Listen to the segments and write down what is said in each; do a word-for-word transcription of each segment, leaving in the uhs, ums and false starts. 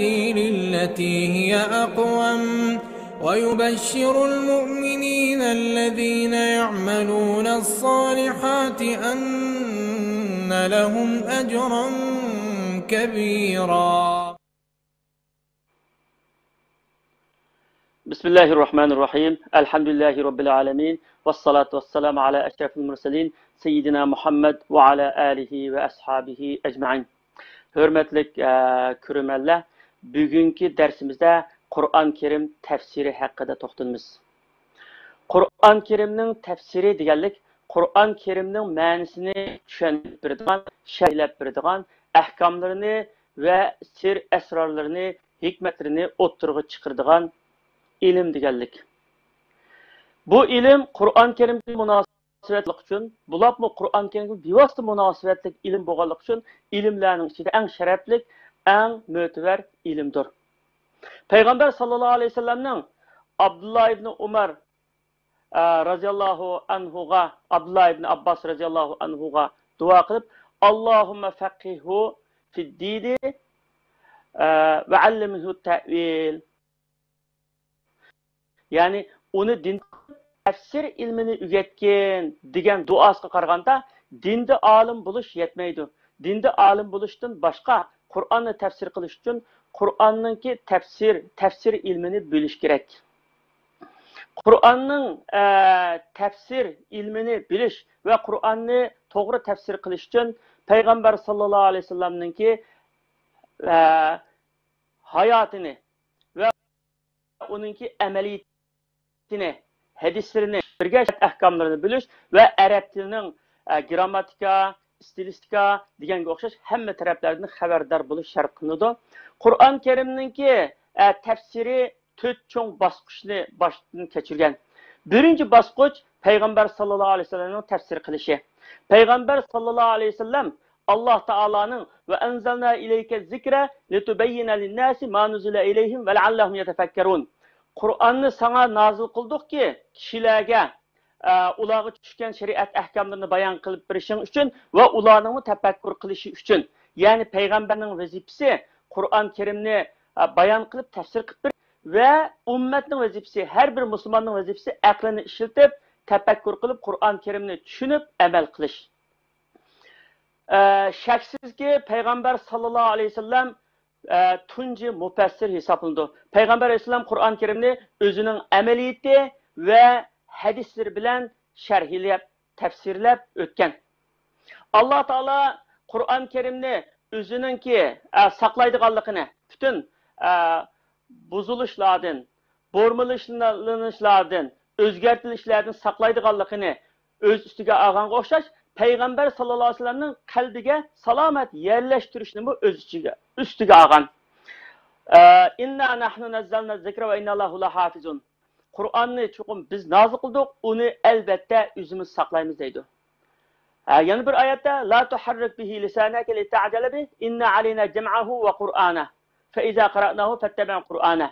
السبيل التي هي أقوم ويبشر المؤمنين الذين يعملون الصالحات أن لهم أجرا كبيرا. بسم الله الرحمن الرحيم. الحمد لله رب العالمين. والصلاة والسلام على أشرف المرسلين سيدنا محمد وعلى آله وأصحابه أجمعين. ھۆرمەتلىك، ئە، كۆرۈرمەنلەر، بۈگۈنكى دەرسىمىزدە قۇرئان كەرىم تەپسىرى ھەققىدە توختىلىمىز. قۇرئان كەرىمنىڭ تەپسىرى دېگەنلىك قۇرئان كەرىمنىڭ مەنىسىنى چۈشەندۈرۈپ بېرىدىغان، شەرھلەپ بېرىدىغان، ئەھكاملىرىنى ۋە سىر ئەسرارلىرىنى، ھېكمەتلىرىنى ئوتتۇرىغا چىقىرىدىغان ئىلىم دېگەنلىك. بۇ ئىلىم قۇرئان كەرىمگە مۇناسىۋەتلىك ئۈچۈن، بولۇپمۇ قۇرئان كەرىمگە بىۋاسىتە مۇناسىۋەتلىك ئىلىم بولغانلىقى ئۈچۈن، ئىلىملەرنىڭ ئىچىدە ئەڭ شەرەپلىك، ئەڭ مۆتىۋەر ئىلىمدۇر. پەيغەمبەر ساللاللاھۇ ئەلەيھى ۋەسەللەمنىڭ ئابدۇللا ئىبنى ئۇمەر، ئە، رازىياللاھۇ ئەنھۇغا، ئابدۇللا ئىبنى ئابباس رازىياللاھۇ ئەنھۇغا دۇئا قىلىپ، «اللهم فقهه في الدين، ئە، وعلمه التأويل.» يەنى ئۇنى دىن تەپسىر ئىلمىنى ئۆگەتكىن دېگەن دۇئاسىغا قارىغاندا، دىندا ئالىم بولۇش يەتمەيدۇ. دىندا ئالىم بولۇشتىن باشقا، قۇرئاننى تەپسىر قىلىش ئۈچۈن قۇرئاننىڭكى تەپسىر، تەپسىر ئىلمىنى بىلىش كېرەك. قۇرئاننىڭ، ئە، تەپسىر ئىلمىنى بىلىش ۋە قۇرئاننى توغرا تەپسىر قىلىش ئۈچۈن پەيغەمبەر ساللاللاھۇ ئەلەيھى ۋەسەللەمنىڭكى، ئە، ھاياتىنى ۋە ئۇنىڭكى ئەمەلىيىتىنى، ھەدىسلىرىنى، بىرگە شەرت ئەھكاملىرىنى بىلىش ۋە ئەرەب تىلىنىڭ، ئە، گرامماتىكا، ئىستىلىستىكا دېگەنگە ئوخشاش ھەممە تەرەپلەردىن خەۋەردار بولۇش شەرت قىلىنىدۇ. قۇرئان كەرىمنىڭكى، ئە، تەپسىرى تۆت چوڭ باسقۇچنى باشتىن كەچۈرگەن. بىرىنچى باسقۇچ پەيغەمبەر ساللاللاھۇ ئەلەيھى ۋەسەللەمنىڭ تەپسىر قىلىشى. پەيغەمبەر ساللاللاھۇ ئەلەيھى ۋەسەللەم ئاللاھ تائالانىڭ «وأنزلنا إليك الذكر لتبين للناس ما نزل إليهم ولعلهم يتفكرون.» قۇرئاننى ساڭا نازىل قىلدۇقكى، كىشىلەرگە، ئە، ئۇلارغا چۈشكەن شەرىئەت ئەھكاملىرىنى بايان قىلىپ بېرىشىڭ ئۈچۈن ۋە ئۇلارنىڭمۇ تەپەككۇر قىلىشى ئۈچۈن. يەنى پەيغەمبەرنىڭ ۋەزىپىسى قۇرئان كەرىمنى، ئە، بايان قىلىپ، تەپسىر قىلىپ بېرىش ۋە ئۈممەتنىڭ ۋەزىپىسى، ھەر بىر مۇسۇلماننىڭ ۋەزىپىسى ئەقلىنى ئىشلىتىپ، تەپەككۇر قىلىپ، قۇرئان كەرىمنى چۈشىنىپ ئەمەل قىلىش. ئە، شەكسىزكى، پەيغەمبەر ساللاللاھۇ ئەلەيھى ۋەسەللەم، ئە، تۇنجى مۇپەسسىر ھېسابلىنىدۇ. پەيغەمبەر ئەلەيھىسسالام قۇرئان كەرىمنى ئۆزىنىڭ ئەمەلىيىتى ۋە ھەدىسلىرى بىلەن شەرھلەپ، تەپسىرلەپ ئۆتكەن. ئاللاھ تائالا قۇرئان كەرىمنى ئۆزىنىڭكى، ئە، ساقلايدىغانلىقىنى، پۈتۈن، ئە، بۇزۇلۇشلاردىن، بۇرمىلىشلىنىشلاردىن، ئۆزگەرتىلىشلەردىن ساقلايدىغانلىقىنى ئۆز ئۈستىگە ئالغانغا ئوخشاش، پەيغەمبەر ساللاللاھۇ ئەلەيھى ۋەسەللەمنىڭ قەلبىگە سالامەت يەرلەشتۈرۈشنىمۇ ئۆز ئىچىگە، ئۈستىگە ئالغان. ئە، «إنا نحن نزلنا الذكر وإنا له لحافظون.» قۇرئاننى چوقۇم بىز نازىل قىلدۇق، ئۇنى ئەلۋەتتە ئۆزىمىز ساقلايمىز دەيدۇ. ھە، يەنە بىر ئايەتتە، «لا تحرك به لسانك لتعجل به، إن علينا جمعه وقرآنه، فإذا قرأناه فاتبع قرآنه.»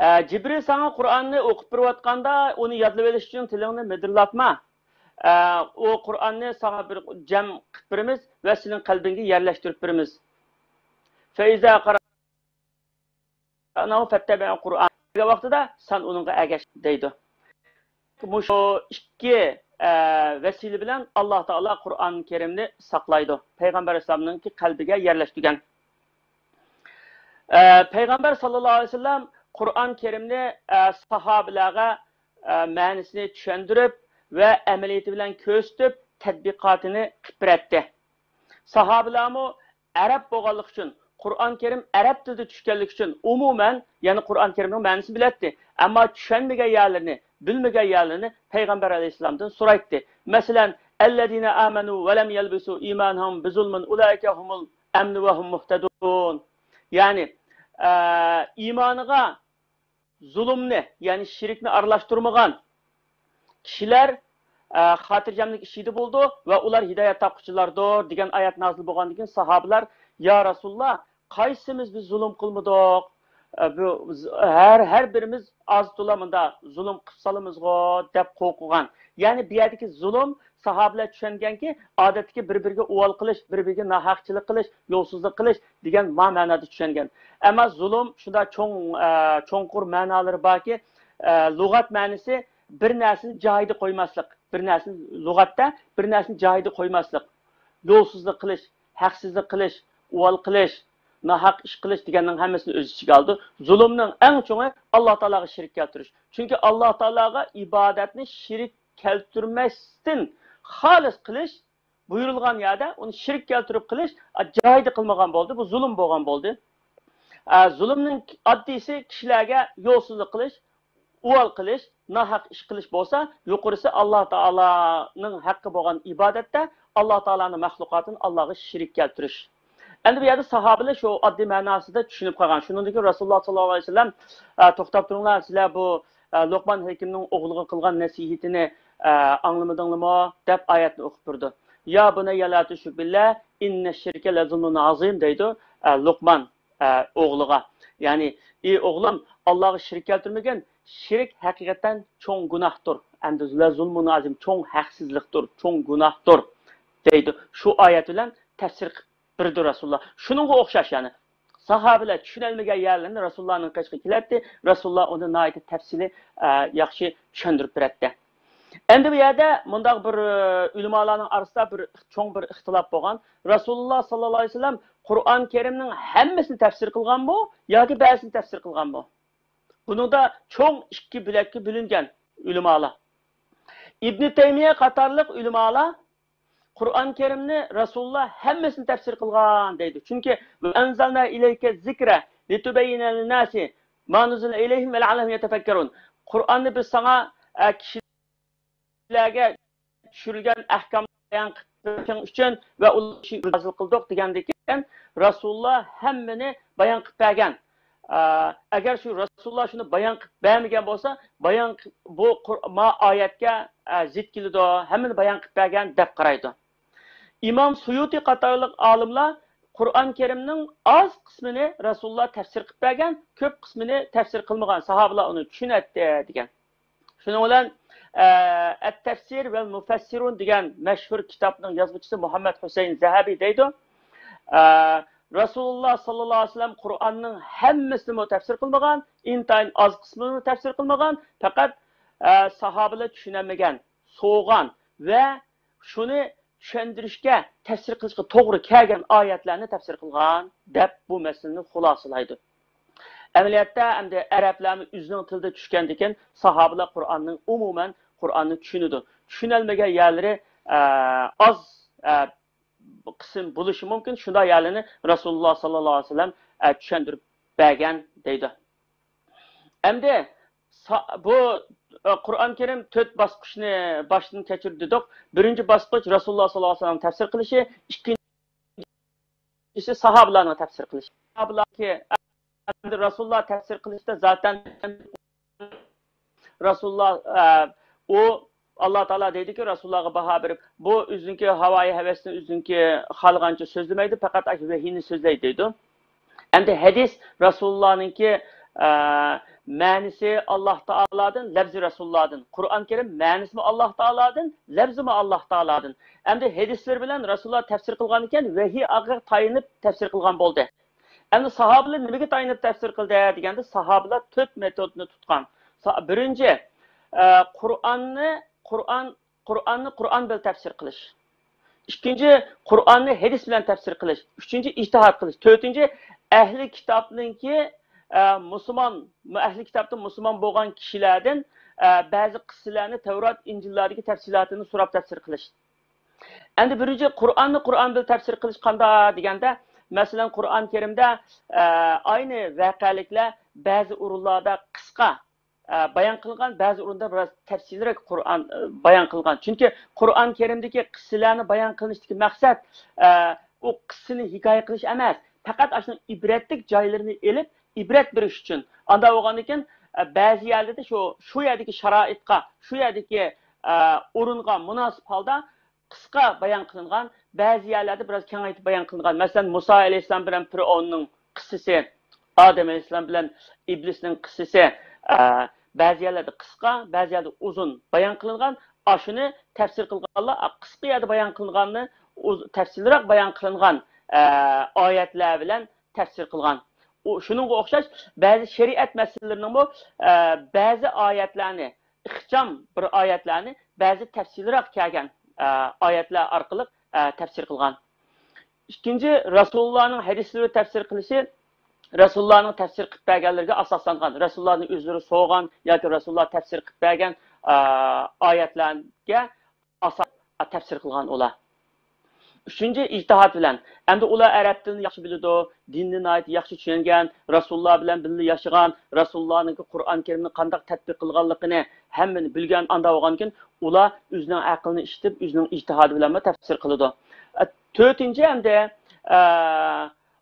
ئە، جىبرىل ساڭا قۇرئاننى ئوقۇپ بېرىۋاتقاندا، ئۇنى يادلىۋېلىش ئۈچۈن تىلىڭنى مىدىرلاتما. ئە، ئۇ قۇرئاننى ساڭا بىر جەم قىلىپ بېرىمىز ۋە سېنىڭ قەلبىڭگە يەرلەشتۈرۈپ بېرىمىز. فإذا قرأناه فاتبع قرآنه دېگەن ۋاقتىدا سەن ئۇنىڭغا ئەگەش دەيدۇ. مۇشۇ ئىككى، ئە، ۋەسىلە بىلەن ئاللاھ تائالا قۇرئان كەرىمنى ساقلايدۇ. پەيغەمبەر ئەلەيھىسسالامنىڭكى قەلبىگە يەرلەشتۈرگەن. ئە، پەيغەمبەر ساللاللاھۇ ئەلەيھى ۋەسەللەم قۇرئان كەرىمنى، ئە، ساھابىلەرگە، ئە، مەنىسىنى چۈشەندۈرۈپ ۋە ئەمەلىيىتى بىلەن كۆرسىتىپ، تەتبىقاتىنى قىلىپ بېرەتتى. ساھابىلەرمۇ ئەرەب بولغانلىقى ئۈچۈن، قۇرئان كەرىم ئەرەب تىلىدا چۈشكەنلىكى ئۈچۈن، ئومۇمەن، يەنى قۇرئان كەرىمنىڭ مەنىسىنى بىلەتتى. ئەمما چۈشەنمىگەن يەرلىرىنى، بىلمىگەن يەرلىرىنى پەيغەمبەر ئەلەيھىسسالامدىن سورايتتى. مەسىلەن، «الذين آمنوا ولم يلبسوا إيمانهم بظلم أولئك هم الأمن وهم مهتدون.» يەنى، ئە، ئىمانىغا زۇلۇمنى، يەنى شىركنى ئارىلاشتۇرمىغان كىشىلەر، ئە، خاتىرجەملىك ئىچىدە بولىدۇ ۋە ئۇلار ھىدايەت تاپقۇچىلاردۇر، دېگەن ئايەت نازىل بولغاندىن كېيىن ساھابىلەر، يا رەسۇلاللا، قايسىمىز بىز زۇلۇم قىلمىدۇق؟ ئە، بۇ ز-، ھەر، ھەر بىرىمىز ئاز تولا مۇندا زۇلۇم قىلىپ سالىمىزغۇ دەپ قورقۇغان. يەنى بۇ يەردىكى زۇلۇم، ساھابىلەر چۈشەنگەنكى، ئادەتتىكى بىر-بىرىگە ئۇۋال قىلىش، بىر-بىرىگە ناھەقچىلىك قىلىش، يولسىزلىق قىلىش دېگەن ما مەنادا چۈشەنگەن. ئەمما زۇلۇم شۇنداق چوڭ، ئە، چوڭقۇر مەنالىرى باركى، ئە، لۇغەت مەنىسى بىر نەرسىنى جايىدا قويماسلىق، بىر نەرسىنى، لۇغەتتە بىر نەرسىنى جايىدا قويماسلىق، يولسىزلىق قىلىش، ھەقسىزلىق قىلىش، ئۇۋال قىلىش، ناھەق ئىش قىلىش دېگەننىڭ ھەممىسىنى ئۆز ئىچىگە ئالىدۇ. زۇلۇمنىڭ ئەڭ چوڭى ئاللا تائالاغا شېرىك كەلتۈرۈش. چۈنكى ئاللا تائالاغا ئىبادەتنى شېرىك كەلتۈرمەستىن خالىس قىلىش بۇيرۇلغان يەردە ئۇنى شېرىك كەلتۈرۈپ قىلىش، ئا، جايىدا قىلمىغان بولدى. بۇ زۇلۇم بولغان بولدى. ئا، زۇلۇمنىڭ ئاددىيسى كىشىلەرگە يولسىزلىق قىلىش، ئۇۋال قىلىش، ناھەق ئىش قىلىش بولسا، يۇقىرىسى ئاللا تائالانىڭ ھەققى بولغان ئىبادەتتە ئاللا تائالانىڭ مەخلۇقاتىنى ئاللاغا شېرىك كەلتۈرۈش. ئەمدى بۇ يەردە ساھابىلەر شۇ ئاددىي مەناسىدا چۈشىنىپ قالغان. شۇنىڭدىن كېيىن رەسۇلۇللا ساللاللاھۇ ئەلەيھى ۋەسەللەم، ئە، توختاپ تۇرۇڭلار، سىلەر بۇ، ئە، لوقمان ھېكىمنىڭ ئوغلىغا قىلغان نەسىھىتىنى، ئە، ئاڭلىمىدىڭلىمۇ؟ دەپ ئايەتنى ئوقۇپ بېرىدۇ. يا بۇنەييە لا تۇشرىك بىللا، ئىننەششىركە لەزۇلمۇن ئازىم دەيدۇ، ئە، لوقمان، ئە، ئوغلىغا. يەنى، ئى ئوغلۇم، ئاللاغا شېرىك كەلتۈرمىگىن، شېرىك ھەقىقەتەن چوڭ گۇناھتۇر. ئەمدى لەزۇلمۇن ئازىم، چوڭ ھەقسىزلىقتۇر، چوڭ گۇناھتۇر دەيدۇ. شۇ ئايەت بىلەن تەپسىر قىلىپ بېرىدۇ رەسۇلۇللا. شۇنىڭغا ئوخشاش يەنى. ساھابىلەر چۈشىنەلمىگەن يەرلىرىنى رەسۇلۇللانىڭ قېشىغا كېلەتتى. رەسۇلۇللا ئۇنى ناھايىتى تەپسىلىي، ئە، ياخشى چۈشەندۈرۈپ بېرەتتى. ئەمدى بۇ يەردە مۇنداق بىر، ئە، ئۆلىمالارنىڭ ئارىسىدا بىر چوڭ بىر ئىختىلاپ بولغان. رەسۇلۇللا ساللاللاھۇ ئەلەيھى ۋەسەللەم قۇرئان كەرىمنىڭ ھەممىسىنى تەپسىر قىلغانمۇ ياكى بەزىسىنى تەپسىر قىلغانمۇ؟ بۇنىڭدا چوڭ ئىككى بۆلەككە بۆلۈنگەن ئۆلىمالار. ئىبنى تەيمىيە قاتارلىق ئۆلىمالار قۇرئان كەرىمنى رەسۇلۇللا ھەممىسىنى تەپسىر قىلغان دەيدۇ. چۈنكى، «ۋە ئەنزەلنا ئىلەيكە زىكرە لىتۇبەييىنە لىنناسى ما نۇززىلە ئىلەيھىم ۋە لەئەللەھۇم يەتەفەككەرۇن.» قۇرئاننى بىز ساڭا، ئە، كىشىلەرگە چۈشۈرۈلگەن ئەھكامنى بايان قىلىشىڭ ئۈچۈن ۋە ئۇلار ئۈچۈن نازىل قىلدۇق دېگەندىكىن، رەسۇلۇللا ھەممىنى بايان قىلىپ بەرگەن. ئە، ئەگەر شۇ رەسۇلۇللا شۇنى بايان قىلىپ بەرمىگەن بولسا، بايان قىل-، بۇ قۇر-، ما ئايەتكە، ئە، زىت كېلىدۇ، ھەممىنى بايان قىلىپ بەرگەن دەپ قارايدۇ. ئىمام سۇيۇتى قاتارلىق ئالىملار قۇرئان كەرىمنىڭ ئاز قىسمىنى رەسۇلۇللا تەپسىر قىلىپ بەرگەن، كۆپ قىسمىنى تەپسىر قىلمىغان، ساھابىلار ئۇنى چۈشىنەتتى دېگەن. شۇنىڭ بىلەن، ئە، ئەت-تەفسىر ۋەل مۇفەسسىرۇن دېگەن مەشھۇر كىتابنىڭ يازغۇچىسى مۇھەممەد ھۈسەيىن زەھەبى دەيدۇ، ئە، رەسۇلۇللا ساللاللاھۇ ئەلەيھى ۋەسەللەم قۇرئاننىڭ ھەممىسىنىمۇ تەپسىر قىلمىغان، ئىنتايىن ئاز قىسمىنى تەپسىر قىلمىغان، پەقەت، ئە، ساھابىلەر چۈشىنەلمىگەن، سوغان ۋە شۇنى چۈشەندۈرۈشكە، تەپسىر قىلىشقا توغرا كەلگەن ئايەتلەرنى تەپسىر قىلغان، دەپ بۇ مەسىلىنى خۇلاسىلايدۇ. ئەمەلىيەتتە، ئەمدى ئەرەبلەرمۇ ئۆزىنىڭ تىلىدا چۈشكەندىكىن، ساھابىلەر قۇرئاننىڭ ئومۇمەن قۇرئاننى چۈشىنىدۇ. چۈشىنەلمىگەن يەرلىرى، ئە، ئاز، ئە، قىسىم بولۇشى مۇمكىن. شۇنداق يەرلىرىنى رەسۇلۇللا ساللاللاھۇ ئەلەيھى ۋەسەللەم، ئە، چۈشەندۈرۈپ بەرگەن دەيدۇ. ئەمدى سا-، بۇ، ئە، قۇرئان كەرىم تۆت باسقۇچنى باشتىن كەچۈردى دېدۇق. بىرىنچى باسقۇچ رەسۇلۇللا ساللاللاھۇ ئەلەيھى ۋەسەللەم تەپسىر قىلىشى، ئىككىنچىسى ساھابىلارنىڭ تەپسىر قىلىشى. ساھابىلارنىڭكى، ئەمدى رەسۇلۇللا تەپسىر قىلىشتا زاتەن رەسۇلۇللا، ئە، ئۇ ئاللا تائالا دەيدىكى، رەسۇلۇللاغا باھا بېرىپ، بۇ ئۆزىنىڭكى ھاۋايى ھەۋەسىنى ئۆزىنىڭكى خالىغانچە سۆزلىمەيدۇ، پەقەت ئاشۇ ۋەھىينى سۆزلەيدۇ دەيدۇ. ئەمدى ھەدىس رەسۇلۇللانىڭكى، ئە، مەنىسى ئاللا تائالادىن، لەپزى رەسۇلۇللادىن. قۇرئان كەرىم مەنىسىمۇ ئاللا تائالادىن، لەپزىمۇ ئاللا تائالادىن. ئەمدى ھەدىسلىرى بىلەن رەسۇلۇللا تەپسىر قىلغان ئىكەن، ۋەھىي ئاغا تايىنىپ تەپسىر قىلغان بولدى. ئەمدى ساھابىلەر نېمىگە تايىنىپ تەپسىر قىلدى دېگەندە، ساھابىلەر تۆت مېتودنى تۇتقان. سا-، بىرىنچى، ئە، قۇرئاننى، قۇرئان، قۇرئاننى قۇرئان بىلەن تەپسىر قىلىش. ئىككىنچى، قۇرئاننى ھەدىس بىلەن تەپسىر قىلىش. ئۈچىنچى، ئىجتىھاد قىلىش. تۆتىنچى، ئەھلى كىتابنىڭكى، ئە، مۇسۇلمان، ئەھلى كىتابتىن مۇسۇلمان بولغان كىشىلەردىن، ئە، بەزى قىسسىلەرنى تەۋرات، ئىنجىللاردىكى تەپسىلاتىنى سوراپ تەپسىر قىلىش. ئەمدى بىرىنچى، قۇرئاننى قۇرئان بىلەن تەپسىر قىلىش قانداق دېگەندە، مەسىلەن، قۇرئان كەرىمدە، ئە، ئاينى ۋەقەلىكلەر بەزى ئورۇنلاردا قىسقا، ئە، بايان قىلغان، بەزى ئورۇندا بىراز تەپسىلىيرەك قۇرئان، ئە، بايان قىلغان. چۈنكى قۇرئان كەرىمدىكى قىسسىلەرنى بايان قىلىشتىكى مەقسەت، ئە، ئۇ قىسسىنى ھېكايە قىلىش ئەمەس، پەقەت ئاشۇنىڭ ئىبرەتلىك جايلىرىنى ئېلىپ، ئىبرەت بېرىش ئۈچۈن. ئانداق بولغاندىكىن، ئە، بەزى يەرلەردە شۇ، شۇ يەردىكى شارائىتقا، شۇ يەردىكى، ئە، ئورۇنغا مۇناسىپ ھالدا قىسقا بايان قىلىنغان، بەزى يەرلەردە بىراز كېڭەيتىپ بايان قىلىنغان. مەسىلەن، مۇسا ئەلەيھىسسالام بىلەن پىرئوننىڭ قىسسىسى، ئادەم ئەلەيھىسسالام بىلەن ئىبلىسنىڭ قىسسىسى، ئە، بەزى يەرلەردە قىسقا، بەزى يەردە ئۇزۇن بايان قىلىنغان. ئاشۇنى تەپسىر قىلغانلار، ئە، قىسقا يەردە بايان قىلىنغاننى ئۇز-، تەپسىلىيراق بايان قىلىنغان، ئە، ئايەتلەر بىلەن تەپسىر قىلغان. ئۇ، شۇنىڭغا ئوخشاش بەزى شەرىئەت مەسىلىلىرىنىڭمۇ، ئە، بەزى ئايەتلەرنى، ئىخچام بىر ئايەتلەرنى بەزى تەپسىلىيراق كەلگەن، ئە، ئايەتلەر ئارقىلىق، ئە، تەپسىر قىلغان. ئىككىنچى، رەسۇلۇللانىڭ ھەدىسلىرى تەپسىر قىلىشى، رەسۇلۇللانىڭ تەپسىر قىلىپ بەرگەنلىرىگە ئاساسلانغان، رەسۇلۇللانى ئۆزلىرى سورىغان ياكى رەسۇلۇللا تەپسىر قىلىپ بەرگەن، ئە، ئايەتلەرگە ئاساس تەپسىر قىلغان ئۇلار. ئۈچىنچى، ئىجتىھاد بىلەن. ئەمدى ئۇلار ئەرەب تىلىنى ياخشى بىلىدۇ، دىننى ناھايىتى ياخشى چۈشەنگەن، رەسۇلۇللا بىلەن بىللە ياشىغان، رەسۇلۇللانىڭكى قۇرئان كەرىمنى قانداق تەتبىق قىلغانلىقىنى ھەممىنى بىلگەن، ئانداق بولغاندىكىن ئۇلار ئۆزىنىڭ ئەقلىنى ئىشلىتىپ، ئۆزىنىڭ ئىجتىھادى بىلەنمۇ تەپسىر قىلىدۇ. ئە، تۆتىنچى، ئەمدى، ئە،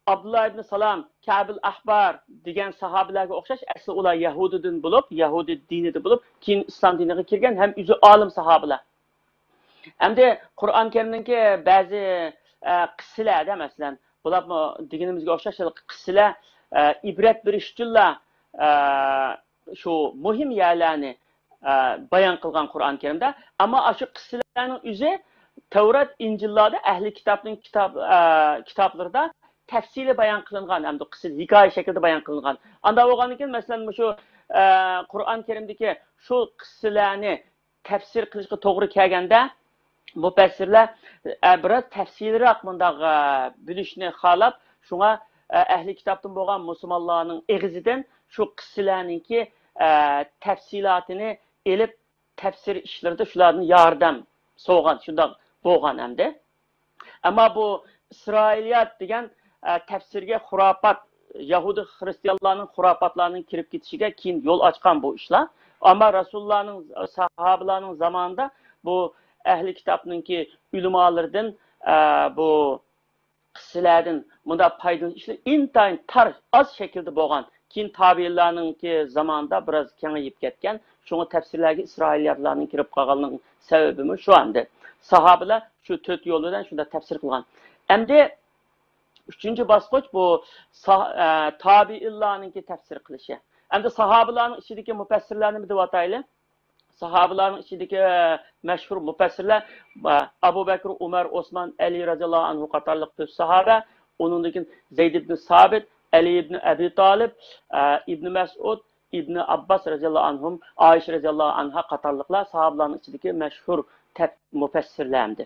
ئابدۇللا ئىبنى سالام، كەبىل ئەھبار دېگەن ساھابىلەرگە ئوخشاش، ئەسلى ئۇلار يەھۇدىيدىن بولۇپ، يەھۇدىي دىنىدا بولۇپ، كېيىن ئىسلام دىنىغا كىرگەن ھەم ئۆزى ئالىم ساھابىلەر. ئەمدى قۇرئان كەرىمنىڭكى بەزى، ئە، قىسسىلەردە، مەسىلەن، بۇلارمۇ دېگىنىمىزگە ئوخشاش قىسسىلەر، ئە، ئىبرەت بېرىش ئۈچۈنلا، ئە، شۇ مۇھىم يەرلەرنى، ئە، بايان قىلغان قۇرئان كەرىمدە. ئەمما ئاشۇ قىسسىلەرنىڭ ئۆزى تەۋرات، ئىنجىللاردا، ئەھلى كىتابنىڭ كىتاب، ئە، كىتابلىرىدا تەپسىلىي بايان قىلىنغان ھەمدە قىسسىلىك ھېكايە شەكلىدە بايان قىلىنغان. ئانداق بولغاندىكىن، مەسىلەن، مۇشۇ، ئە، قۇرئان كەرىمدىكى شۇ قىسسىلەرنى تەپسىر قىلىشقا توغرا كەلگەندە، مۇپەسسىرلەر، ئە، بىراز تەپسىلىيراق مۇنداق، ئە، بىلىشنى خالاپ، شۇڭا، ئە، ئەھلى كىتابتىن بولغان مۇسۇلمانلارنىڭ ئېغىزىدىن شۇ قىسسىلەرنىڭكى، ئە، تەپسىلاتىنى ئېلىپ، تەپسىر ئىشلىرىدا شۇلاردىن ياردەم سورىغان، شۇنداق بولغان ئەمدى. ئەمما بۇ ئىسرائىلىيات دېگەن، ئە، تەپسىرگە خۇراپات، يەھۇدىي خىرىستىيانلارنىڭ خۇراپاتلارنىڭ كىرىپ كېتىشىگە كېيىن يول ئاچقان بۇ ئىشلار. ئەمما رەسۇلۇللانىڭ، ساھابىلارنىڭ زامانىدا بۇ ئەھلى كىتابنىڭكى ئۆلىمالىرىدىن، ئە، بۇ قىسسىلەردىن مۇنداق پايدىلىنىش ئىشلىرى ئىنتايىن تار، ئاز شەكىلدە بولغان. كېيىن تابىئىنلارنىڭكى زامانىدا بىراز كېڭىيىپ كەتكەن. شۇڭا تەپسىرلەرگە ئىسرائىلىياتلارنىڭ كىرىپ قالغانلىقىنىڭ سەۋەبىمۇ شۇ ئەمدى. ساھابىلەر شۇ تۆت يول بىلەن شۇنداق تەپسىر قىلغان. ئەمدى ئۈچىنچى باسقۇچ بۇ سا-، ئە، تابىئىنلارنىڭكى تەپسىر قىلىشى. ئەمدى ساھابىلارنىڭ ئىچىدىكى مۇپەسسىرلەرنى بىر دەۋاتايلى. ساھابىلارنىڭ ئىچىدىكى، ئە، مەشھۇر مۇپەسسىرلەر، ئە، ئەبۇ بەكرى، ئۇمەر، ئوسمان، ئەلى رەزىياللاھۇ ئەنھۇ قاتارلىق تۆت ساھابە، ئۇنىڭدىن كېيىن زەيد ئىبنى سابىت، ئەلى ئىبنى ئەبى تالىپ، ئە، ئىبنى مەسئۇد، ئىبنى ئابباس رەزىياللاھۇ ئەنھۇم، ئائىشە رەزىياللاھۇ ئەنھا قاتارلىقلار ساھابىلارنىڭ ئىچىدىكى مەشھۇر تەپ-، مۇپەسسىرلەر ئەمدى.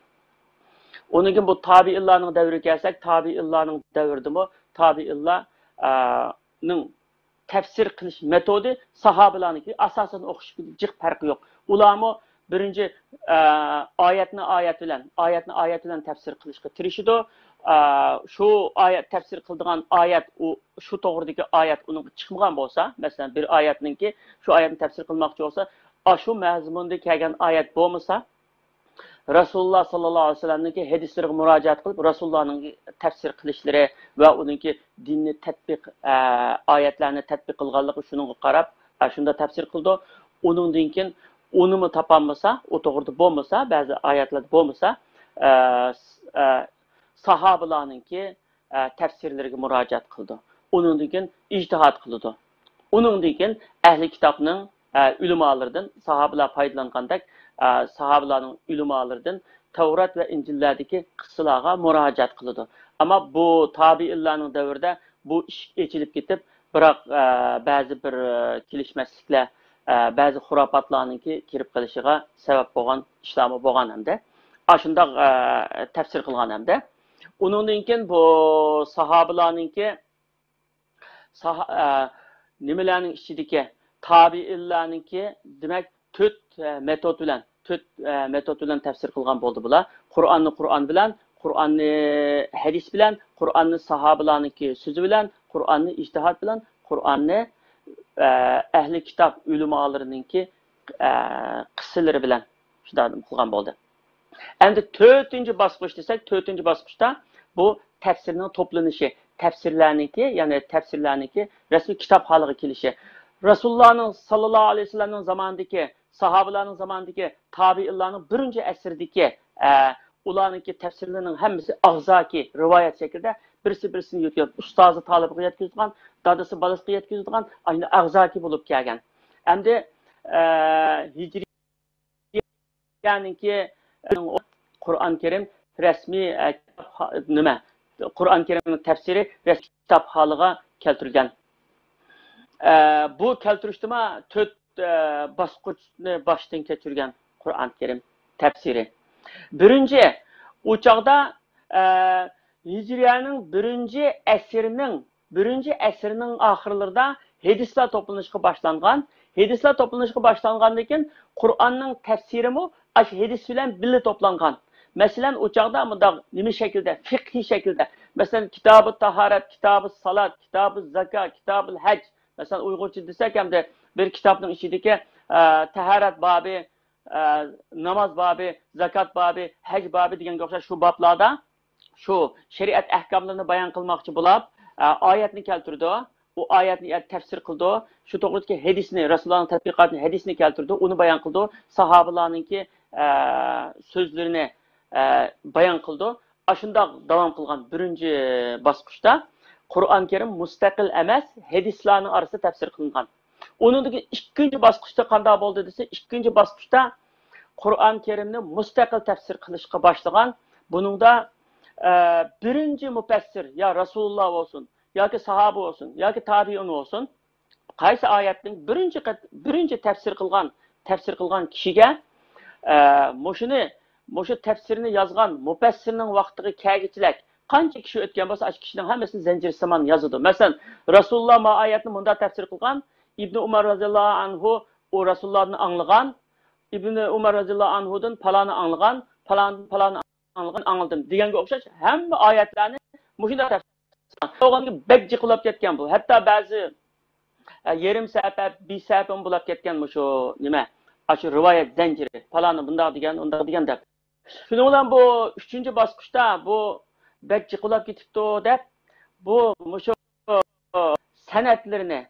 ئۇنىڭ كېيىن بۇ تابىئىنلارنىڭ دەۋرىگە كەلسەك، تابىئىنلارنىڭ دەۋرىدىمۇ تابىئىنلار، ئە، نىڭ تەپسىر قىلىش مېتودى ساھابىلارنىڭكى ئاساسەن ئوخشىشىدىكى جىق پەرقى يوق. ئۇلارمۇ بىرىنچى، ئە، ئايەتنى ئايەت بىلەن، ئايەتنى ئايەت بىلەن تەپسىر قىلىشقا تىرىشىدۇ. ئە، شۇ ئايەت تەپسىر قىلىدىغان ئايەت، ئۇ، شۇ توغرىدىكى ئايەت ئۇنىڭغا چىقمىغان بولسا، مەسىلەن، بىر ئايەتنىڭكى شۇ ئايەتنى تەپسىر قىلماقچى بولسا، ئاشۇ مەزمۇندا كەلگەن ئايەت بولمىسا، رەسۇلۇللا ساللاللاھۇ ئەلەيھى ۋەسەللەمنىڭكى ھەدىسلىرىگە مۇراجىئەت قىلىپ، رەسۇلۇللانىڭ تەپسىر قىلىشلىرى ۋە ئۇنىڭكى دىننى تەتبىق، ئە، ئايەتلەرنى تەتبىق قىلغانلىقى، شۇنىڭغا قاراپ، ئە، شۇنداق تەپسىر قىلىدۇ. ئۇنىڭدىن كېيىن ئۇنىمۇ تاپالمىسا، ئۇ توغرىدا بولمىسا، بەزى ئايەتلەردە بولمىسا، ئە، س-، ئە، ساھابىلارنىڭكى ئە، تەپسىرلىرىگە مۇراجىئەت قىلىدۇ. ئۇنىڭدىن كېيىن ئىجتىھاد قىلىدۇ. ئۇنىڭدىن كېيىن ئەھلى كىتابنىڭ، ئە، ئۆلىمالىرىدىن، ساھابىلار پايدىلانغاندەك، ئە، ساھابىلارنىڭ ئۆلىمالىرىدىن تەۋرات ۋە ئىنجىللەردىكى قىسسىلارغا مۇراجىئەت قىلىدۇ. ئەمما بۇ تابىئىنلارنىڭ دەۋرىدە بۇ ئىشىك ئېچىلىپ كېتىپ، بىراق، ئە، بەزى بىر، ئە، كېلىشمەسلىكلەر، ئە، بەزى خۇراپاتلارنىڭكى كىرىپ قېلىشىغا سەۋەب بولغان ئىشلارمۇ بولغان ئەمدى. ئاشۇنداق، ئە، تەپسىر قىلغان ئەمدى. ئۇنىڭدىن كېيىن بۇ ساھابىلارنىڭكى، ساھا-، ئە، نېمىلەرنىڭ ئىچىدىكى، تابىئىنلارنىڭكى، دېمەك، تۆت، ئە، مېتود بىلەن، تۆت، ئە، مېتود بىلەن تەپسىر قىلغان بولدى بۇلار. قۇرئاننى قۇرئان بىلەن، قۇرئاننى ھەدىس بىلەن، قۇرئاننى ساھابىلارنىڭكى سۆزى بىلەن، قۇرئاننى ئىجتىھاد بىلەن، قۇرئاننى، ئە، ئەھلى كىتاب ئۆلىمالىرىنىڭكى، ئە، قىسسىلىرى بىلەن شۇنداق قىلغان بولدى. ئەمدى تۆتىنچى باسقۇچ دېسەك، تۆتىنچى باسقۇچتا بۇ تەپسىرنىڭ توپلىنىشى، تەپسىرلەرنىڭكى، يەنى تەپسىرلەرنىڭكى رەسمىي كىتاب ھالىغا كېلىشى. رەسۇلۇللانىڭ ساللاللاھۇ ئەلەيھى ۋەسەللەمنىڭ زامانىدىكى، ساھابىلارنىڭ زامانىدىكى، تابىئىنلارنىڭ بىرىنچى ئەسىردىكى، ئە، ئۇلارنىڭكى تەپسىرلىرىنىڭ ھەممىسى ئاغزاكى رىۋايەت شەكلىدە بىرسى بىرسىنى يۆتكەپ، ئۇستازى تالىپىغا يەتكۈزىدىغان، دادىسى بالىسىغا يەتكۈزىدىغان، ئاشۇنداق ئاغزاكى بولۇپ كەلگەن. ئەمدى، ئە، ھىجرىيەنىڭكى، ئە، قۇرئان كەرىم رەسمىي، ئە، كىتاب ھا-، نېمە، قۇرئان كەرىمنىڭ تەپسىرى رەسمىي كىتاب ھالىغا كەلتۈرۈلگەن. ئە، بۇ كەلتۈرۈشتىمۇ تۆت، ئە، باسقۇچنى باشتىن كەچۈرگەن قۇرئان كەرىم تەپسىرى. بىرىنچى، ئۇ چاغدا، ئە، ھىجرىيەنىڭ بىرىنچى ئەسىرىنىڭ، بىرىنچى ئەسىرنىڭ ئاخىرلىرىدا ھەدىسلەر توپلىنىشقا باشلانغان. ھەدىسلەر توپلىنىشقا باشلانغاندىن كېيىن قۇرئاننىڭ تەپسىرىمۇ ئاشۇ ھەدىس بىلەن بىللە توپلانغان. مەسىلەن، ئۇ چاغدا مۇنداق نېمە شەكىلدە، فىقھىي شەكىلدە، مەسىلەن، كىتابۇ تاھارەت، كىتابۇ سالات، كىتابۇ زاكا، كىتابۇل ھەج، مەسىلەن، ئۇيغۇرچە دېسەك، ئەمدى بىر كىتابنىڭ ئىچىدىكى، ئە، تاھارەت بابى، ئە، ناماز بابى، زاكات بابى، ھەج بابى دېگەنگە ئوخشاش شۇ بابلاردا شۇ شەرىئەت ئەھكاملىرىنى بايان قىلماقچى بولاپ، ئە، ئايەتنى كەلتۈرىدۇ. ئۇ ئايەتنى تەپسىر قىلىدۇ. شۇ توغرىدىكى ھەدىسنى، رەسۇلۇللانىڭ تەتبىقاتىنى، ھەدىسنى كەلتۈرىدۇ. ئۇنى بايان قىلىدۇ. ساھابىلارنىڭكى، ئە، سۆزلىرىنى، ئە، بايان قىلىدۇ. ئاشۇنداق داۋام قىلغان بىرىنچى باسقۇچتا قۇرئان كەرىم مۇستەقىل ئەمەس، ھەدىسلارنىڭ ئارىسىدا تەپسىر قىلىنغان. ئۇنىڭدىن كېيىن ئىككىنچى باسقۇچتا قانداق بولدى دېسە، ئىككىنچى باسقۇچتا قۇرئان كەرىمنى مۇستەقىل تەپسىر قىلىشقا باشلىغان. بۇنىڭدا، ئە، بىرىنچى مۇپەسسىر يا رەسۇلۇللا بولسۇن، ياكى ساھابە بولسۇن، ياكى تابىئۇن بولسۇن، قايسى ئايەتنىڭ بىرىنچى قەت-، بىرىنچى تەپسىر قىلغان، تەپسىر قىلغان كىشىگە، ئە، مۇشۇنى، مۇشۇ تەپسىرنى يازغان مۇپەسسىرنىڭ ۋاقتىغا كەلگۈچىلىك قانچە كىشى ئۆتكەن بولسا، ئاشۇ كىشىنىڭ ھەممىسىنى زەنجىرسىمان يازىدۇ. مەسىلەن، رەسۇلۇللا ما ئايەتنى مۇنداق تەپسىر قىلغان، ئىبنى ئۇمار رەزىياللاھۇ ئەنھۇ ئۇ رەسۇلۇللادىن ئاڭلىغان، ئىبنى ئۇمار رەزىياللاھۇ ئەنھۇدىن پالانى ئاڭلىغان، پالان، پالانى ئاڭلىغان، ئاڭلىدىم دېگەنگە ئوخشاش ھەممە ئايەتلەرنى مۇشۇنداق تەپسىر قىلغان. بەك جىق بولاپ كەتكەن بۇ. ھەتتا بەزى، ئە، يېرىم سەھىپە، بىر سەھىپىمۇ بولاپ كەتكەن مۇشۇ نېمە، ئاشۇ رىۋايەت زەنجىرى. پالانى بۇنداق دېگەن، ئۇنداق دېگەن دەپ. شۇنىڭ بىلەن بۇ ئۈچىنچى باسقۇچتا بۇ بەك جىق بولاپ كېتىپتۇ دەپ، بۇ مۇشۇ سەنەدلىرىنى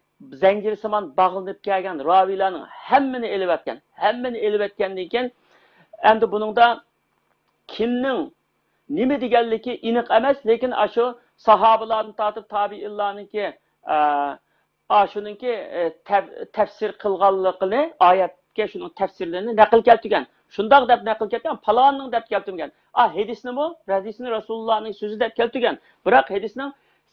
زەنجىرسىمان باغلىنىپ كەلگەن راۋىيلارنىڭ ھەممىنى ئېلىۋەتكەن. ھەممىنى ئېلىۋەتكەندىن كېيىن، ئەمدى بۇنىڭدا كىمنىڭ نېمە دېگەنلىكى ئېنىق ئەمەس، لېكىن ئاشۇ ساھابىلاردىن تارتىپ تابىئىنلارنىڭكى، ئە، ئاشۇنىڭكى، ئە، تەپ-، تەپسىر قىلغانلىقىنى، ئايەتكە شۇنىڭ تەپسىرلىرىنى نەقىل كەلتۈرگەن. شۇنداق دەپ نەقىل كەلتۈرگەن، پالاننىڭ دەپ كەلتۈرگەن. ئا، ھەدىسنىمۇ، ھەدىسنى رەسۇلۇللانىڭ سۆزى دەپ كەلتۈرگەن. بىراق ھەدىسنىڭ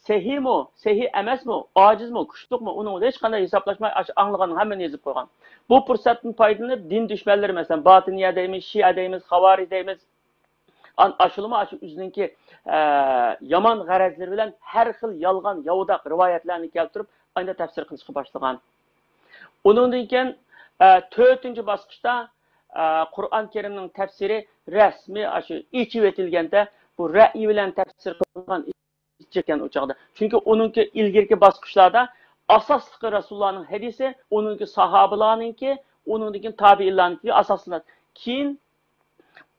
سەھىھمۇ، سەھىھ ئەمەسمۇ، ئاجىزمۇ، كۈچلۈكمۇ، ئۇنىڭ ھېچقانداق ھېسابلاشماي، ئاشۇ ئاڭلىغاننىڭ ھەممىنى يېزىپ قويغان. بۇ پۇرسەتتىن پايدىلىنىپ، دىن دۈشمەنلىرى، مەسىلەن، باتىنىيە دەيمىز، شىئە دەيمىز، خاۋارىج دەيمىز، ئان-، ئاشۇلىمۇ ئاشۇ ئۆزىنىڭكى، ئە، يامان غەرەزلىرى بىلەن ھەر خىل يالغان، ياۋىداق رىۋايەتلەرنى كەلتۈرۈپ، ئاندىن تەپسىر قىلىشقا باشلىغان. ئۇنىڭدىن كېيىن، ئە، تۆتىنچى باسقۇچتا، ئە، قۇرئان كەرىمنىڭ تەپسىرى رەسمىي ئاشۇ ئېچىۋېتىلگەندە، بۇ رەئيى بىلەن تەپسىر قىلغان ئىكەن ئۇ چاغدا. چۈنكى ئۇنىڭكى ئىلگىرىكى باسقۇچلاردا ئاساسلىقى رەسۇلۇللانىڭ ھەدىسى، ئۇنىڭكى ساھابىلارنىڭكى، ئۇنىڭدىن كېيىن تابىئىنلارنىڭكى ئاساسلىنىدۇ. كېيىن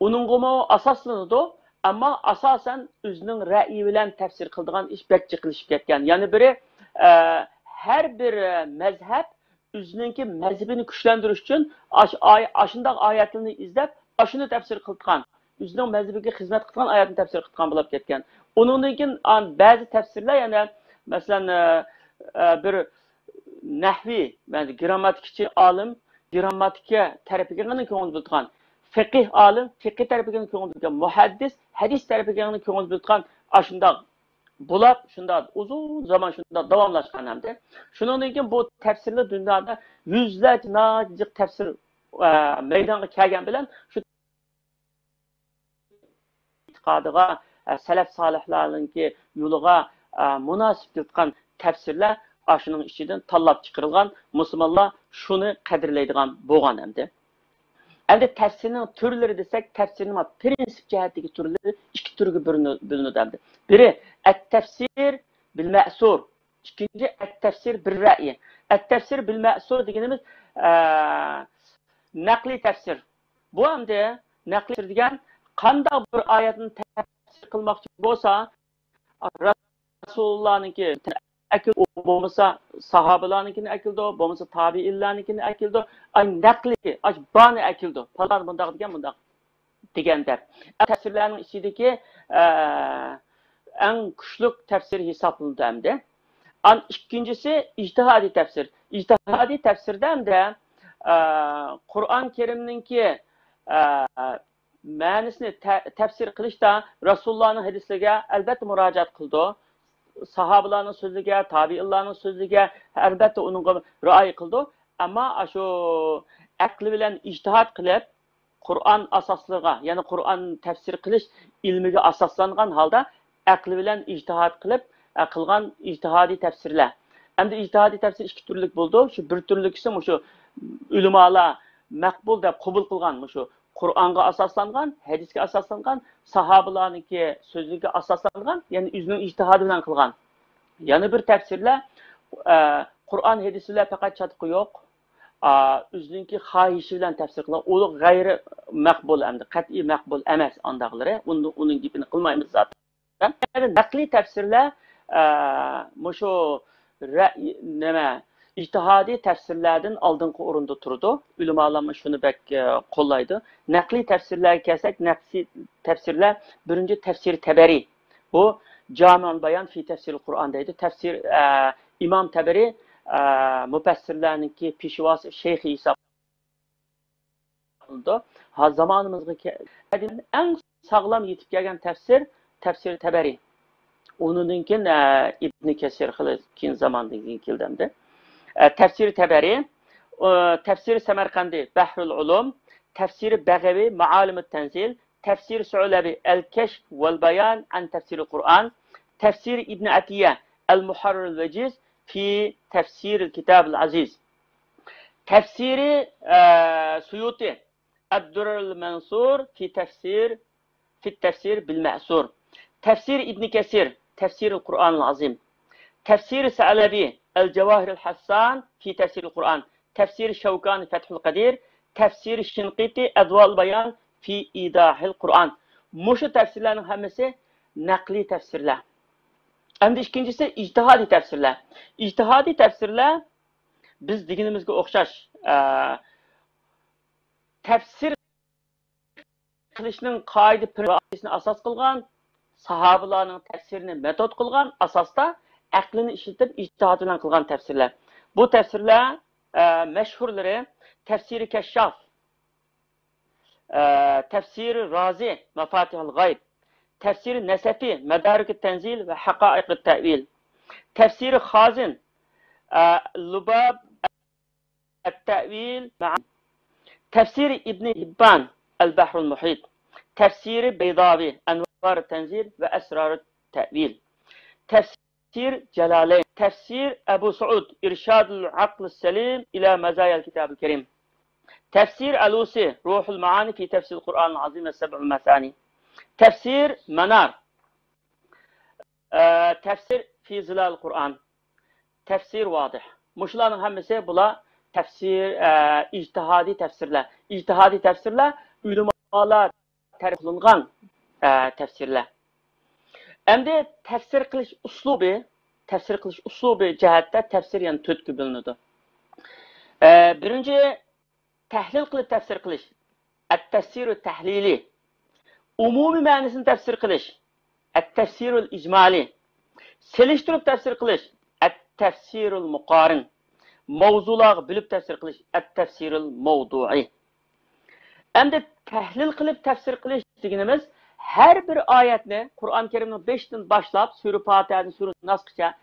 ئۇنىڭغىمۇ ئاساسلىنىدۇ، ئەمما ئاساسەن ئۆزىنىڭ رەئيى بىلەن تەپسىر قىلىدىغان ئىش بەك جىقلىشىپ كەتكەن. يەنە بىرى، ئە، ھەر بىر، ئە، مەزھەپ ئۆزىنىڭكى مەزھىپىنى كۈچلەندۈرۈش ئۈچۈن ئاش-، ئاي-، ئاشۇنداق ئايەتلەرنى ئىزدەپ، ئاشۇنى تەپسىر قىلىدىغان، ئۆزىنىڭ مەزھىپىگە خىزمەت قىلىدىغان ئايەتنى تەپسىر قىلىدىغان بولۇپ كەتكەن. ئۇنىڭدىن كېيىن، ئا، بەزى تەپسىرلەر يەنە، مەسىلەن، ئە، ئە، بىر نەھۋىي، يەنى گىرامماتىكىچى ئالىم گىرامماتىكا تەرىپىگە كۆڭۈل بۆلىدىغان، فىقىھ ئالىم فىقىھ تەرىپىگە كۆڭۈل بۆلىدىغان، مۇھەددىس ھەدىس تەرىپىگە كۆڭۈل بۆلىدىغان، ئاشۇنداق بولاپ، شۇنداق ئۇزۇن زامان شۇنداق داۋاملاشقان ئەمدى. شۇنىڭدىن كېيىن بۇ تەپسىرلەر دۇنيادا يۈزلەرچە ناھايىتى جىق تەپسىر، ئە، مەيدانغا كەلگەن بىلەن شۇ ئېتىقادىغا، ئە، سەلەف سالىھلارنىڭكى يولىغا، ئە، مۇناسىپ كېلىدىغان تەپسىرلەر ئاشۇنىڭ ئىچىدىن تاللاپ چىقىرىلغان، مۇسۇلمانلار شۇنى قەدىرلەيدىغان بولغان ئەمدى. ئەمدى تەپسىرنىڭ تۈرلىرى دېسەك، تەپسىرنىڭ پىرىنسىپ جەھەتتىكى تۈرلىرى ئىككى تۈرگە بۆلۈنۈ-، بۆلۈنىدۇ ئەمدى. بىرى ئەت-تەپسىر بىل مەسۇر، ئىككىنچى ئەت-تەپسىر بىر رەئي. ئەت-تەپسىر بىل مەسۇر دېگىنىمىز، ئە، نەقلىي تەپسىر. بۇ ئەمدى نەقلىي تەپسىر دېگەن قانداق بىر ئايەتنى تەپسىر قىلماقچى بولسا، رەسۇلۇللانىڭكى ئەكىل-، بولمىسا ساھابىلارنىڭكىنى ئەكىلىدۇ، بولمىسا تابىئىنلارنىڭكىنى ئەكىلىدۇ. ئاي نەقلى، ئاش بارنى ئەكىلىدۇ. پالان مۇنداق دېگەن، مۇنداق دېگەن دەپ. تەپسىرلەرنىڭ ئىچىدىكى، ئە، ئەڭ كۈچلۈك تەپسىر ھېسابلىنىدۇ ئەمدى. ئان ئىككىنچىسى ئىجتىھادىي تەپسىر. ئىجتىھادىي تەپسىردە ئەمدى، ئە، قۇرئان كەرىمنىڭكى، ئە، مەنىسىنى تە-، تەپسىر قىلىشتا رەسۇلۇللانىڭ ھەدىسلىرىگە ئەلبەتتە مۇراجىئەت قىلىدۇ. ساھابىلارنىڭ سۆزلىرىگە، تابىئىنلارنىڭ سۆزلىرىگە، ئەلبەتتە ئۇنىڭغا رىئايە قىلىدۇ. ئەمما ئاشۇ ئەقلى بىلەن ئىجتىھاد قىلىپ، قۇرئان ئاساسلىرىغا، يەنى قۇرئان تەپسىر قىلىش ئىلمىگە ئاساسلانغان ھالدا، ئەقلى بىلەن ئىجتىھاد قىلىپ، ئە، قىلغان ئىجتىھادىي تەپسىرلەر. ئەمدى ئىجتىھادىي تەپسىر ئىككى تۈرلۈك بولىدۇ. شۇ بىر تۈرلۈكىسى مۇشۇ ئۆلىمالار مەقبۇل دەپ قوبۇل قىلغان مۇشۇ قۇرئانغا ئاساسلانغان، ھەدىسكە ئاساسلانغان، ساھابىلارنىڭكى سۆزىگە ئاساسلانغان، يەنى ئۆزىنىڭ ئىجتىھادى بىلەن قىلغان. يەنە بىر تەپسىرلەر، ئە، قۇرئان ھەدىس بىلەن پەقەت چاتىقى يوق، ئا، ئۆزىنىڭكى خاھىشى بىلەن تەپسىر قىلغان، ئۇ غەيرىي مەقبۇل، ئەمدى قەتئىي مەقبۇل ئەمەس ئانداقلىرى. ئۇنى، ئۇنىڭ گېپىنى قىلمايمىز زادى. يەنى نەقلىي تەپسىرلەر، ئە، مۇشۇ رەئي، نېمە، ئىجتىھادىي تەپسىرلەردىن ئالدىنقى ئورۇندا تۇرىدۇ. ئۆلىمالارمۇ شۇنى بەك، ئە، قوللايدۇ. نەقلىي تەپسىرلەرگە كەلسەك، نەقلىي تەپسىرلەر، بىرىنچى، تەپسىرى تەبەرى. بۇ جامىئۇل بايان في تفسير القرآن دەيدۇ. تەپسىر، ئە، ئىمام تەبەرى، ئە، مۇپەسسىرلەرنىڭكى پېشۋاسى، شەيخى ھېساب قىلىنىدۇ. ھا، زامانىمىزغا كە-، ئەڭ ساغلام يېتىپ كەلگەن تەپسىر، تەپسىر تەبەرى. ئۇنىڭدىن كېيىن، ئە، ئىبنى كەسىر خېلى كېيىن زاماندىن كېيىن كېلدى ئەمدى. ئە، تەپسىر تەبەرى، ئە، تەپسىر سەمەرقەندى، بەھرۇل ئۇلۇم، تەپسىر بەغەۋى، مائالىمۇت تەنزىل، تەپسىر سۇئلەبى، ئەل كەشف ۋەل بايان ئەن تەفسىرىل قۇرئان، تەپسىر ئىبنى ئەتىيە، ئەل مۇھەررىرۇل ۋەجىز في تفسير الكتاب العزيز. تەپسىرى، ئە، سۇيۇتى، ئەددۇررۇل مەنسۇر في تفسير، في التفسير بالمأثور. تەپسىرى ئىبنى كەسىر، تەفسىرۇل قۇرئانىل ئازىم. تەپسىرى سەئلەبى، ئەل جەۋاھىرۇل ھەسسان في تفسير القرآن. تەپسىرى شەۋكانى، فەتھۇل قەدىر. تەپسىرى شىنقىتى، ئەدۋائۇل بايان في ئىيضاھىل قۇرئان. مۇشۇ تەپسىرلەرنىڭ ھەممىسى نەقلىي تەپسىرلەر. ئەمدى ئىككىنچىسى ئىجتىھادىي تەپسىرلەر. ئىجتىھادىي تەپسىرلەر بىز دېگىنىمىزگە ئوخشاش، ئە، تەپسىر قىلىشنىڭ قائىدە پىرىنسىپىنى ئاساس قىلغان، ساھابىلارنىڭ تەپسىرىنى مېتود قىلغان ئاساستا ئەقلىنى ئىشلىتىپ ئىجتىھاد بىلەن قىلغان تەپسىرلەر. بۇ تەپسىرلەر، ئە، مەشھۇرلىرى تەپسىرى كەششاف، ئە، تەپسىرى رازى، مەفاتىھۇل غەيب، تەپسىرى نەسەفى، مەدارىكۇت تەنزىل ۋە ھەقائىقۇت تەئۋىل، تەپسىرى خازىن، ئە، لۇباب، التأويل مع، تەفسىرى ئىبنى ھىببان، البحر المحيط، تەفسىرى بەيداۋى، ئەنۋارۇت تەنزىل ۋە ئەسرارۇت تەئۋىل، تەفسىر جالالەين، تەفسىر ئەبۇ سەئۇد، إرشاد العقل السليم إلى مزايا الكتاب الكريم، تەفسىر ئەلۇسى، روح المعاني في تفسير القرآن العظيم والسبع المثاني، تەفسىر مەنار، ئە، تەفسىر في ظلال القرآن، تەفسىر ۋازىھ. مۇشۇلارنىڭ ھەممىسى بۇلار تەفسىر، ئە، ئىجتىھادىي تەفسىرلەر. ئىجتىھادىي تەفسىرلەر ئۆلىمالار تەرەپ قىلىنغان، ئە، تەفسىرلەر. ئەمدى تەفسىر قىلىش ئۇسلۇبى، تەفسىر قىلىش ئۇسلۇبى جەھەتتە تەپسىر يەنە تۆتكە بۆلۈنىدۇ. ئە، بىرىنچى، تەھلىل قىلىپ تەپسىر قىلىش، التفسير التحليلي. ئومۇمىي مەنىسىنى تەپسىر قىلىش، التفسير الإجمالي. سېلىشتۇرۇپ تەپسىر قىلىش، التفسير المقارن. ماۋزۇلارغا بۆلۈپ تەپسىر قىلىش، التفسير الموضوعي. ئەمدى تەھلىل قىلىپ تەپسىر قىلىش دېگىنىمىز، ھەر بىر ئايەتنى، قۇرئان كەرىمنىڭ بېشىدىن باشلاپ، سۈرە پاتىھەدىن سۈرە ناسقىچە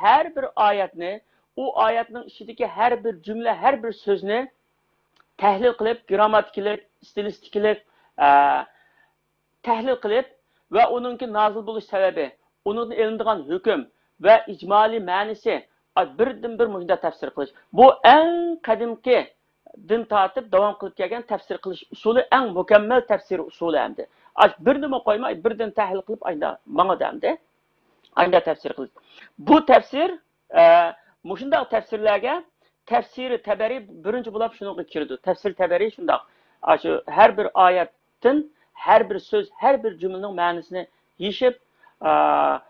ھەر بىر ئايەتنى، ئۇ ئايەتنىڭ ئىچىدىكى ھەر بىر جۈملە، ھەر بىر سۆزنى تەھلىل قىلىپ، گرامماتىكىلىق، ئىستىلىستىكىلىق، ئە، تەھلىل قىلىپ ۋە ئۇنىڭكى نازىل بولۇش سەۋەبى، ئۇنىڭدىن ئېلىنىدىغان ھۆكۈم ۋە ئىجمالىي مەنىسى، ئا، بىردىن بىر مۇشۇنداق تەپسىر قىلىش. بۇ ئەڭ قەدىمكىدىن تارتىپ داۋام قىلىپ كەلگەن تەپسىر قىلىش ئۇسۇلى، ئەڭ مۇكەممەل تەپسىر ئۇسۇلى ئەمدى. ئاش بىرنېمە قويماي، بىردىن تەھلىل قىلىپ، ئايدا ماڭىدۇ ئەمدى. ئايدا تەپسىر قىلىش. بۇ تەپسىر، ئە، مۇشۇنداق تەپسىرلەرگە تەپسىرى تەبەرى بىرىنچى بولۇپ شۇنىڭغا كىرىدۇ. تەپسىر تەبەرى شۇنداق. ئاشۇ ھەر بىر ئايەتتىن، ھەر بىر سۆز، ھەر بىر جۈملىنىڭ مەنىسىنى يېشىپ، ئا،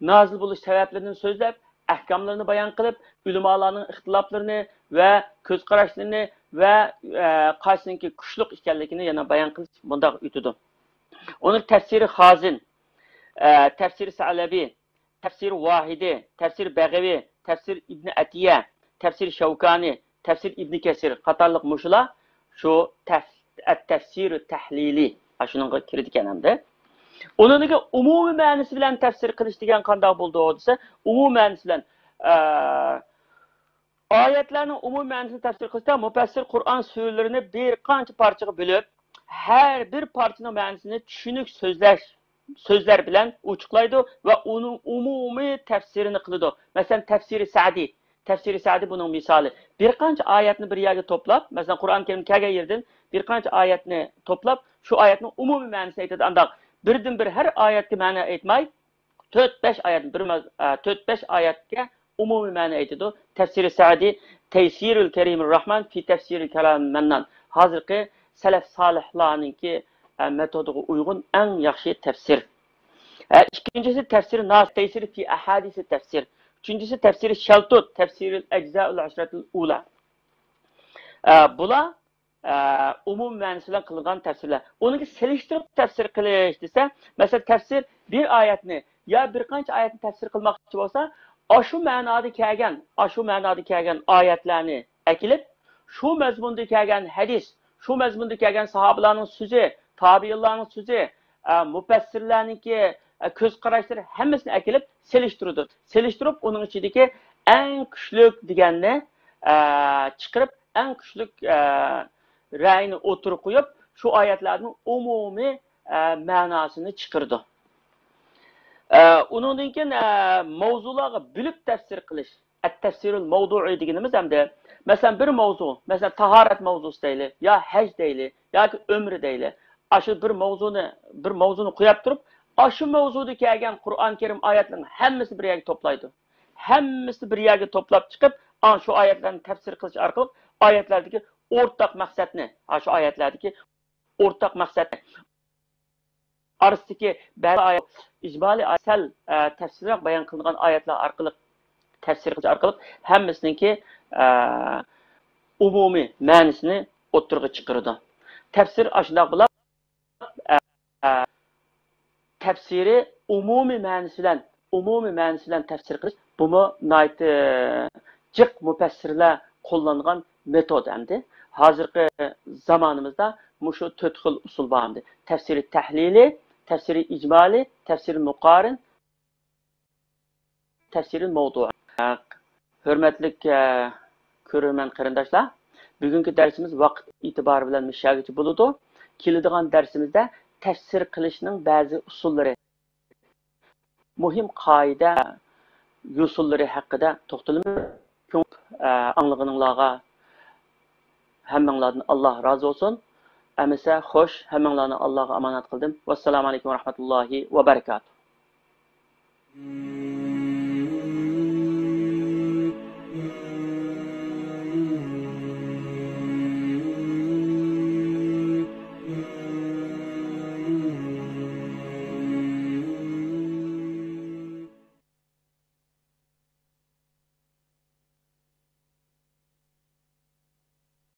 نازىل بولۇش سەۋەبلىرىنى سۆزلەپ، ئەھكاملىرىنى بايان قىلىپ، ئۆلىمالارنىڭ ئىختىلاپلىرىنى ۋە كۆز قاراشلىرىنى ۋە، ئە، قايسىنىڭكى كۈچلۈك ئىكەنلىكىنى يەنە بايان قىلىش مۇنداق ئۆتىدۇ. ئۇنى تەپسىرى خازىن، ئە، تەفسىر سەلەبى، تەفسىر ۋاھىدى، تەفسىر بەغەۋى، تەفسىر ئىبنى ئەتىيە، تەفسىر شەۋكانى، تەفسىر ئىبنى كەسىر قاتارلىق مۇشۇلار شۇ تەف-، ئەت-تەفسىرۇ تەھلىلى ئاشۇنىڭغا كىرىدىكەن ئەمدى. ئۇنىڭدىكى ئومۇمىي مەنىسى بىلەن تەپسىر قىلىش دېگەن قانداق بولىدۇ دېسە، ئومۇمىي مەنىسى بىلەن، ئە، ئايەتلەرنىڭ ئومۇمىي مەنىسىنى تەپسىر قىلىشتا مۇپەسسىر قۇرئان سۈرىلىرىنى بىر قانچە پارچىغا بۆلۈپ، ھەر بىر پارچىنىڭ مەنىسىنى چۈشىنىك سۆزلەش، سۆزلەر بىلەن ئوچۇقلايدۇ ۋە ئۇنىڭ ئومۇمىي تەپسىرىنى قىلىدۇ. مەسىلەن، تەپسىرى سەدى. تەپسىرى سەدى بۇنىڭ مىسالى. بىر قانچە ئايەتنى بىر يەرگە توپلاپ، مەسىلەن، قۇرئان كەرىم كەلگەن يېرىدىن بىر قانچە ئايەتنى توپلاپ، شۇ ئايەتنىڭ ئومۇمىي مەنىسىنى ئېيتىدۇ. ئانداق بىردىن بىر ھەر ئايەتكە مەنە ئېيتماي، تۆت بەش ئايەت، بىر مەز-، ئە، تۆت بەش ئايەتكە ئومۇمىي مەنە ئېيتىدۇ. تەفسىرى سەدى، تەيسىرۇل كەرىمۇر راھمان فى تەفسىرى كەلام مەننان. ھازىرقى سەلەف سالىھلارنىڭكى، ئە، مېتودىغا ئۇيغۇن ئەڭ ياخشى تەپسىر. ئە، ئىككىنچىسى تەفسىرى ناسىر، تەيسىرى فى ئەھادىسى تەفسىر. ئۈچىنچىسى تەفسىرى شەلتۇت، تەفسىرى ئەجزائۇل ئەشرەتۇل ئۇلا. ئە، بۇلار ئە، ئومۇمىي مەنىسى بىلەن قىلىنغان تەپسىرلەر. ئۇنىڭكى سېلىشتۇرۇپ تەپسىر قىلىش دېسە، مەسىلەن، تەپسىر بىر ئايەتنى يا بىر قانچە ئايەتنى تەپسىر قىلماقچى بولسا، ئاشۇ مەنادا كەلگەن، ئاشۇ مەنادا كەلگەن ئايەتلەرنى ئەكېلىپ، شۇ مەزمۇندا كەلگەن ھەدىس، شۇ مەزمۇندا كەلگەن ساھابىلارنىڭ سۆزى، تابىئىنلارنىڭ سۆزى، ئە، مۇپەسسىرلەرنىڭكى، ئە، كۆز قاراشلىرى ھەممىسىنى ئەكېلىپ سېلىشتۇرىدۇ. سېلىشتۇرۇپ، ئۇنىڭ ئىچىدىكى ئەڭ كۈچلۈك دېگەننى، ئە، چىقىرىپ، ئەڭ كۈچلۈك، ئە، رەينى ئوتتۇرىغا قويۇپ، شۇ ئايەتلەرنىڭ ئومۇمىي، ئە، مەناسىنى چىقىرىدۇ. ئە، ئۇنىڭدىن كېيىن، ئە، ماۋزۇلارغا بۆلۈپ تەپسىر قىلىش. ئەت-تەفسىرۇل مەۋزۇئى دېگىنىمىز ئەمدى، مەسىلەن، بىر ماۋزۇ، مەسىلەن، تاھارەت ماۋزۇسى دەيلى، يا ھەج دەيلى، ياكى ئۆمرە دەيلى. ئاشۇ بىر ماۋزۇنى، بىر ماۋزۇنى قويۇپ تۇرۇپ، ئاشۇ ماۋزۇدا كەلگەن قۇرئان كەرىم ئايەتلىرىنىڭ ھەممىسىنى بىر يەرگە توپلايدۇ. ھەممىسىنى بىر يەرگە توپلاپ چىقىپ، ئانا شۇ ئايەتلەرنى تەپسىر قىلىش ئارقىلىق ئايەتلەردىكى ئورتاق مەقسەتنى، ئاشۇ ئايەتلەردىكى ئورتاق مەقسەتنى، ئارىسىدىكى بەزى ئايەت، ئىجمالىي ئايەت، سەل، ئە، تەپسىلىيراق بايان قىلىنغان ئايەتلەر ئارقىلىق، تەپسىر قىلىش ئارقىلىق ھەممىسىنىڭكى، ئە، ئومۇمىي مەنىسىنى ئوتتۇرىغا چىقىرىدۇ. تەپسىر ئاشۇنداق بولۇپ، ئە، ئە، تەپسىرى ئومۇمىي مەنىسى بىلەن، ئومۇمىي مەنىسى بىلەن تەپسىر قىلىش، بۇمۇ ناھايىتى جىق مۇپەسسىرلەر قوللانغان مېتود ئەمدى. ھازىرقى زامانىمىزدا مۇشۇ تۆت خىل ئۇسۇل بار ئەمدى. تەپسىرى تەھلىلى، تەپسىرى ئىجمالىي، تەپسىرى مۇقارىن، تەفسىرىل مەۋزۇ. ھۆرمەتلىك، ئە، كۆرۈرمەن قېرىنداشلار، بۈگۈنكى دەرسىمىز ۋاقىت ئېتىبارى بىلەن مۇشۇ يەرگىچە بولىدۇ. كېلىدىغان دەرسىمىزدە تەفسىر قىلىشنىڭ بەزى ئۇسۇللىرى، مۇھىم قائىدە يوسۇنلىرى ھەققىدە توختىلىمىز. كۆڭۈل، ئە، ئاڭلىغىنىڭلارغا ھەممىڭلاردىن ئاللا رازى بولسۇن. ئەمىسە خوش، ھەممىڭلارنى ئاللاغا ئامانەت قىلدىم. ۋەسسالامۇ ئەلەيكۇم ۋەرەھمەتۇللاھى ۋەبەرىكاتۇھ.